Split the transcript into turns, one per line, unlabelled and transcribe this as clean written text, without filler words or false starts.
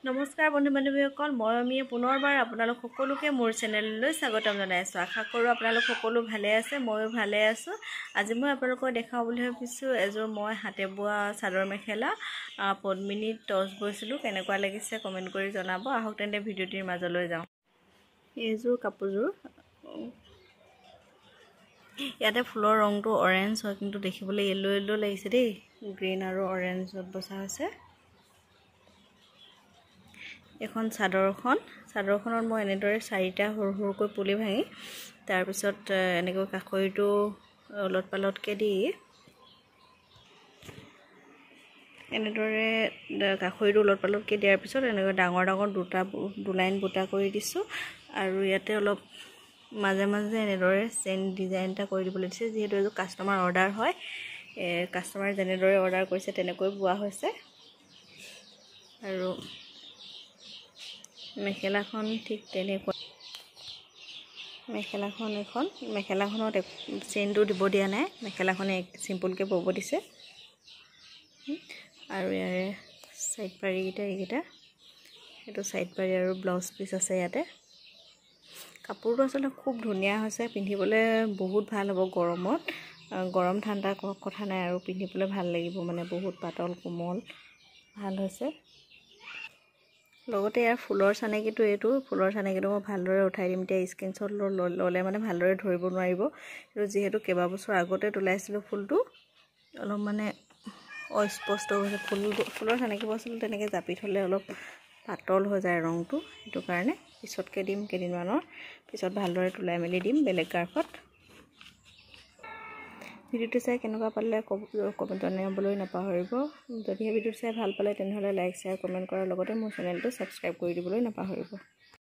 নমস্কাৰ বন্ধু বান্ধৱীসকল, মই অমিয়ে পুনৰবাৰ আপোনালোক সকলোকে মোৰ চেনেললৈ স্বাগতম জনাইছোঁ। আশা কৰোঁ আপোনালোক সকলো ভালে আছে, ময়ো ভালে আছোঁ। আজি মই আপোনালোকক দেখাওঁ বুলি ভাবিছোঁ এযোৰ মই হাতে বোৱা চাদৰ মেখেলা, পদ্মিনী টচ বৈছিলোঁ। কেনেকুৱা লাগিছে কমেণ্ট কৰি জনাব। আহক তেন্তে ভিডিঅ'টিৰ মাজলৈ যাওঁ। এইযোৰ কাপোৰযোৰ ইয়াতে ফুলৰ ৰংটো অৰেঞ্জ হয়, কিন্তু দেখিবলৈ য়েল্ল' য়েল্ল' লাগিছে দেই। গ্ৰীণ আৰু অৰেঞ্জত বচা হৈছে। এখন চাদৰখনত মই এনেদৰে চাৰিটা সৰু সৰুকৈ পুলি ভাঙি তাৰপিছত এনেকৈ কাষৰিটো ওলট পালটকৈ দি এনেদৰে কাষৰিটো ওলট পালটকৈ দিয়াৰ পিছত এনেকৈ ডাঙৰ ডাঙৰ দুলাইন বুটা কৰি দিছোঁ। আৰু ইয়াতে অলপ মাজে মাজে এনেদৰে চেইন ডিজাইন এটা কৰি দিবলৈ দিছে, যিহেতু এইযোৰ কাষ্টমাৰ অৰ্ডাৰ হয়। কাষ্টমাৰে যেনেদৰে অৰ্ডাৰ কৰিছে তেনেকৈ বোৱা হৈছে। আৰু মেখেলাখন ঠিক তেনেকুৱা। মেখেলাখন এখন মেখেলাখনত চেইনটো দিব দিয়া নাই, মেখেলাখনে চিম্পুলকৈ বব দিছে। আৰু ইয়াৰে চাইড পাৰিকেইটা এইকেইটা, সেইটো চাইড পাৰি আৰু ব্লাউজ পিচ আছে ইয়াতে। কাপোৰটো আচলতে খুব ধুনীয়া হৈছে, পিন্ধিবলৈ বহুত ভাল হ'ব গৰমত। গৰম ঠাণ্ডা কথা নাই, আৰু পিন্ধিবলৈ ভাল লাগিব, মানে বহুত পাতল কোমল ভাল হৈছে। লগতে ইয়াৰ ফুলৰ চানেকিটো, এইটো ফুলৰ চানেকিটো মই ভালদৰে উঠাই দিম। এতিয়া স্ক্ৰীনশ্বট ল'লে মানে ভালদৰে ধৰিব নোৱাৰিব। এইটো যিহেতু কেইবাবছৰ আগতে তোলাইছিলোঁ ফুলটো, অলপ মানে অস্পষ্ট হৈছে। ফুলৰ চানেকিবোৰ আচলতে তেনেকৈ জাপি থ'লে অলপ পাতল হৈ যায় ৰংটো, সেইটো কাৰণে পিছতকৈ দিম, কেইদিনমানৰ পিছত ভালদৰে তোলাই মেলি দিম বেলেগ গাৰ্ফত। ভিডিঅ'টো চাই কেনেকুৱা পালে কমেণ্ট জনাবলৈ নাপাহৰিব। যদিহে ভিডিঅ'টো চাই ভাল পালে তেনেহ'লে লাইক, শ্বেয়াৰ, কমেণ্ট কৰাৰ লগতে মোৰ চেনেলটো ছাবস্ক্ৰাইব কৰি দিবলৈ নাপাহৰিব।